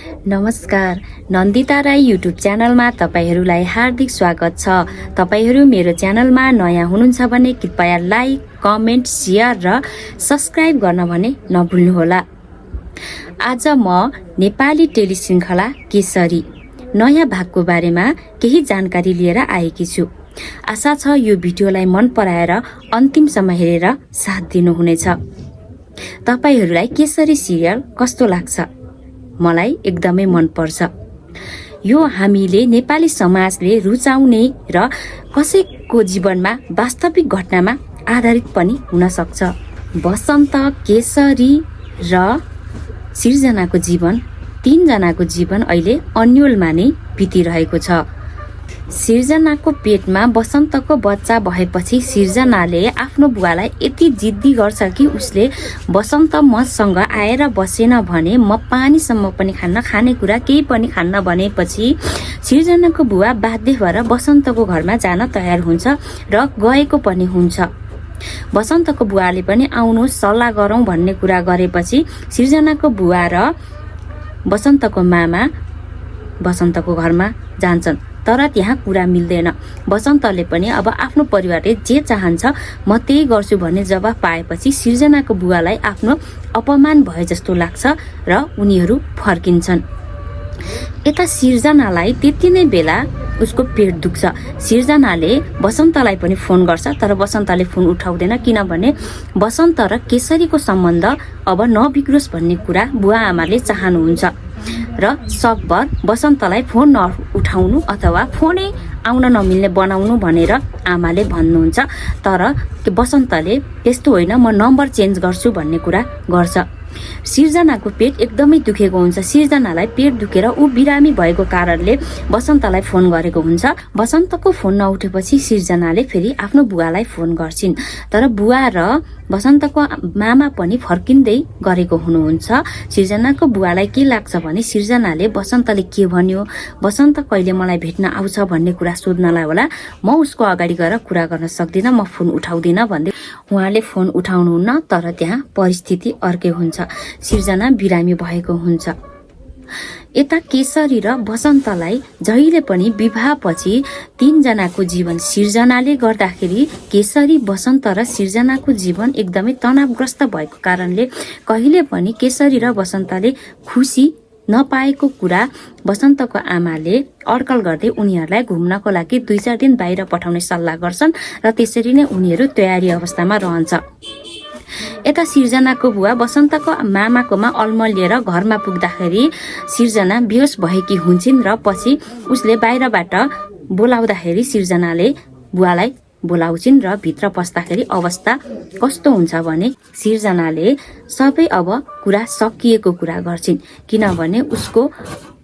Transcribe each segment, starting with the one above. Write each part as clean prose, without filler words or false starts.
नमस्कार, नन्दिता राई युट्युब च्यानलमा तपाईहरूलाई हार्दिक स्वागत छ। तपाईहरू मेरो च्यानलमा नयाँ हुनुहुन्छ भने कृपया लाइक, कमेन्ट, शेयर र सब्स्क्राइब गर्न भने नभुल्नुहोला। आज म नेपाली टेलिश्रृङ्खला केसरी नयाँ भागको बारेमा केही जानकारी लिएर आएकी छु। आशा छ यो भिडियोलाई मन पराएर अन्तिमसम्म हेरेर साथ दिनुहुनेछ। तपाईहरूलाई केसरी सिरियल कस्तो लाग्छ? मलाई एकदमै मन पर्छ। यो हामीले नेपाली समाजले रुचाउने र कसैको जीवनमा वास्तविक घटनामा आधारित पनि हुन सक्छ। बसन्त, केसरी र सिर्जनाको जीवन, तीनजनाको जीवन अहिले अन्योलमा नै बितिरहेको छ। सिर्जनाको पेटमा बसन्तको बच्चा भएपछि सिर्जनाले आफ्नो बुवालाई यति जिद्दी गर्छ कि उसले बसन्त मसँग आएर बसेन भने म पानीसम्म पनि खान्न, खानेकुरा केही पनि खान्न भनेपछि सिर्जनाको बुवा बाध्य भएर बसन्तको घरमा जान तयार हुन्छ र गएको पनि हुन्छ। बसन्तको बुवाले पनि आउनु सल्लाह गरौँ भन्ने कुरा गरेपछि सिर्जनाको बुवा र बसन्तको मामा बसन्तको घरमा जान्छन्। तर त्यहाँ कुरा मिल्दैन। बसन्तले पनि अब आफ्नो परिवारले जे चाहन्छ म त्यही गर्छु भन्ने जवाफ पाएपछि सिर्जनाको बुवालाई आफ्नो अपमान भए जस्तो लाग्छ र उनीहरू फर्किन्छन्। यता सिर्जनालाई त्यति नै बेला उसको पेट दुख्छ। सिर्जनाले बसन्तलाई पनि फोन गर्छ तर बसन्तले फोन उठाउँदैन, किनभने बसन्त र केसरीको सम्बन्ध अब नबिग्रोस् भन्ने कुरा बुवा आमाले चाहनुहुन्छ र सकभर बसन्तलाई फोन नउठाउनु अथवा फोनै आउन नमिल्ने बनाउनु भनेर आमाले भन्नुहुन्छ। तर बसन्तले त्यस्तो होइन, म नम्बर चेन्ज गर्छु भन्ने कुरा गर्छ। सिर्जनाको पेट एकदमै दुखेको हुन्छ। सिर्जनालाई पेट दुखेर ऊ बिरामी भएको कारणले बसन्तलाई फोन गरेको हुन्छ। बसन्तको फोन नउठेपछि सिर्जनाले फेरि आफ्नो बुवालाई फोन गर्छिन्। तर बुवा र बसन्तको मामा पनि फर्किँदै गरेको हुनुहुन्छ। सिर्जनाको बुवालाई के लाग्छ भने सिर्जनाले बसन्तले के भन्यो, बसन्त कहिले मलाई भेट्न आउँछ भन्ने कुरा सोध्नलाई होला म उसको अगाडि गएर कुरा गर्न सक्दिनँ, म फोन उठाउँदिनँ भन्दै उहाँले फोन उठाउनुहुन्न। तर त्यहाँ परिस्थिति अर्कै हुन्छ। सिर्जना बिरामी भएको हुन्छ। यता केसरी र बसन्तलाई जहिले पनि विवाहपछि तीनजनाको जीवन सिर्जनाले गर्दाखेरि केसरी, बसन्त र सिर्जनाको जीवन एकदमै तनावग्रस्त भएको कारणले कहिले पनि केसरी र बसन्तले खुसी नपाएको कुरा बसन्तको आमाले अड्कल गर्दै उनीहरूलाई घुम्नको लागि 2-4 दिन बाहिर पठाउने सल्लाह गर्छन् र त्यसरी नै उनीहरू तयारी अवस्थामा रहन्छ। यता सिर्जनाको बुवा बसन्तको मामाकोमा अल्मलिएर घरमा पुग्दाखेरि सिर्जना बेहोस भएकी हुन्छन् र पछि उसले बाहिरबाट बोलाउँदाखेरि सिर्जनाले बुवालाई बोलाउँछिन् र भित्र पस्दाखेरि अवस्था कस्तो हुन्छ भने सिर्जनाले सबै अब कुरा सकिएको कुरा गर्छिन्, किनभने उसको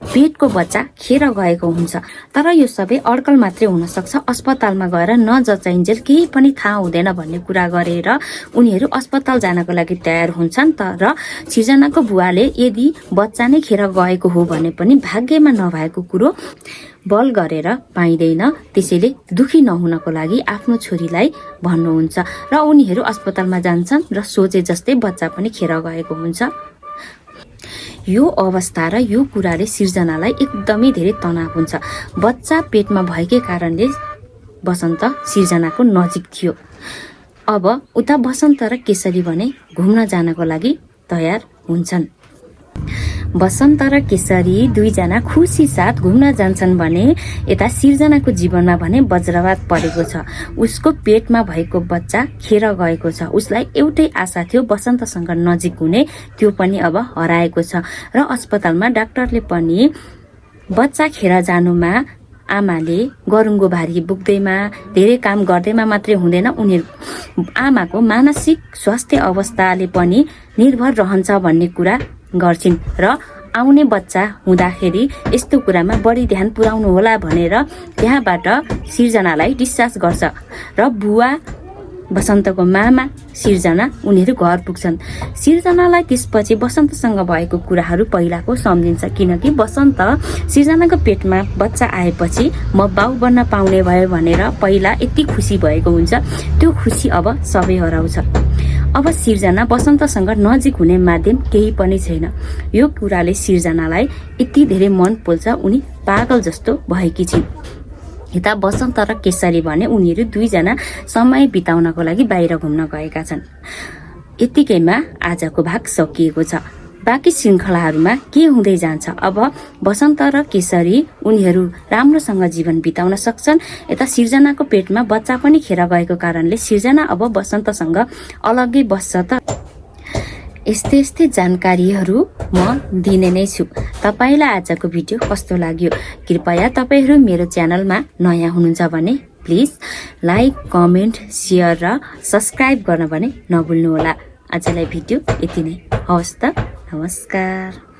पेटको बच्चा खेर गएको हुन्छ। तर यो सबै अड्कल मात्रै हुन सक्छ। अस्पतालमा गएर नजचाइन्जेल केही पनि थाहा हुँदैन भन्ने कुरा गरेर उनीहरू अस्पताल जानको लागि तयार हुन्छन्। तर सिर्जनाको बुवाले यदि बच्चा नै खेर गएको हो भने पनि भाग्यमा नभएको कुरो बल गरेर पाइँदैन, त्यसैले दुखी नहुनको लागि आफ्नो छोरीलाई भन्नुहुन्छ र उनीहरू अस्पतालमा जान्छन् र सोचे जस्तै बच्चा पनि खेर गएको हुन्छ। यो अवस्था र यो कुराले सिर्जनालाई एकदमै धेरै तनाव हुन्छ। बच्चा पेटमा भएकै कारणले बसन्त सिर्जनाको नजिक थियो। अब उता बसन्त र केसरी भने घुम्न जानको लागि तयार हुन्छन्। बसन्त र केसरी दुईजना खुसी साथ घुम्न जान्छन् भने यता सिर्जनाको जीवनमा भने वज्रपात परेको छ। उसको पेटमा भएको बच्चा खेर गएको छ। उसलाई एउटै आशा थियो बसन्तसँग नजिक हुने, त्यो पनि अब हराएको छ र अस्पतालमा डाक्टरले पनि बच्चा खेर जानुमा आमाले गरुङको भारी बोक्दैमा, धेरै काम गर्दैमा मात्रै हुँदैन, उनीहरू आमाको मानसिक स्वास्थ्य अवस्थाले पनि निर्भर रहन्छ भन्ने कुरा गर्छिन् र आउने बच्चा हुँदाखेरि यस्तो कुरामा बढी ध्यान पुर्याउनु होला भनेर त्यहाँबाट सिर्जनालाई डिस्चार्ज गर्छ र बुवा बसन्तको मामा सिर्जना उनीहरू घर पुग्छन्। सिर्जनालाई त्यसपछि बसन्तसँग भएको कुराहरू पहिलाको सम्झिन्छ, किनकि बसन्त सिर्जनाको पेटमा बच्चा आएपछि म बाउ बन्न पाउने भयो भनेर पहिला यति खुसी भएको हुन्छ। त्यो खुसी अब सबै हराउँछ। अब सिर्जना वसन्तसँग नजिक हुने माध्यम केही पनि छैन। यो कुराले सिर्जनालाई यति धेरै मन पोल्छ, उनी पागल जस्तो भएकी छिन्। यता वसन्त र केशरी भने उनीहरू दुईजना समय बिताउनको लागि बाहिर घुम्न गएका छन्। यतिकैमा आजको भाग सकिएको छ। बाँकी श्रृङ्खलाहरूमा के हुँदै जान्छ? अब वसन्त र केशरी उनीहरू राम्रोसँग जीवन बिताउन सक्छन्। यता सिर्जनाको पेटमा बच्चा पनि खेर गएको कारणले सिर्जना अब वसन्तसँग अलग्गै बस्छ त। यस्तै जानकारीहरू म दिने नै छु। तपाईँलाई आजको भिडियो कस्तो लाग्यो? कृपया तपाईँहरू मेरो च्यानलमा नयाँ हुनुहुन्छ भने प्लिज लाइक, कमेन्ट, सेयर र सब्सक्राइब गर्न भने नभुल्नुहोला। आजलाई भिडियो यति नै। हवस् त, नमस्कार।